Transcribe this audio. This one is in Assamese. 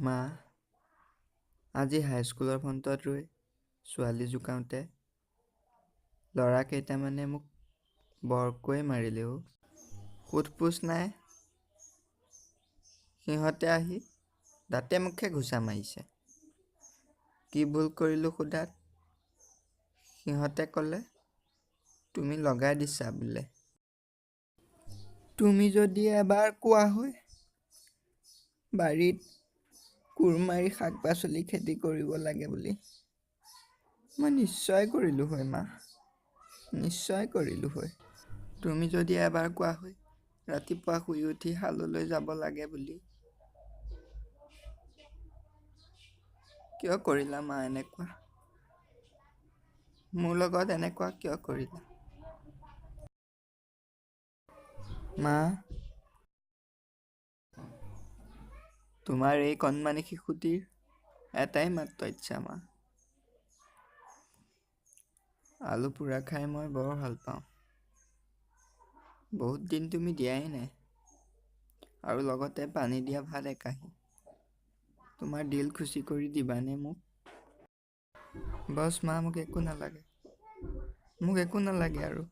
মা, আজি হাইস্কুলৰ ফ্ৰণ্টত ৰৈ ছোৱালী জোকাওঁতে ল'ৰা কেইটামানে মোক বৰকৈ মাৰিলে অ'। সোধ-পোছ নাই, সিহঁতে আহি দাঁতে মুখে ঘোচা মাৰিছে। কি ভুল কৰিলোঁ সোধাত সিহঁতে ক'লে তুমি লগাই দিছা বোলে। তুমি যদি এবাৰ কোৱা হৈ বাৰীত কোৰ মাৰি শাক-পাচলি খেতি কৰিব লাগে বুলি, মই নিশ্চয় কৰিলোঁ হৈ মা, নিশ্চয় কৰিলোঁ হৈ। তুমি যদি এবাৰ কোৱা হৈ ৰাতিপুৱা শুই উঠি শাললৈ যাব লাগে বুলি। কিয় কৰিলা মা এনেকুৱা? মোৰ লগত এনেকুৱা কিয় কৰিলা? মা, তোমাৰ এই কণমানি শিশুটিৰ এটাই মাত্ৰ ইচ্ছা মা। আলু পোৰা খাই মই বৰ ভাল পাওঁ। বহুত দিন তুমি দিয়াই নাই। আৰু লগতে পানী দিয়া ভাত একাঁহী। তোমাৰ দিল খুচি কৰি দিবানে মোক? বছ মা, মোক একো নালাগে। মোক একো নালাগে আৰু।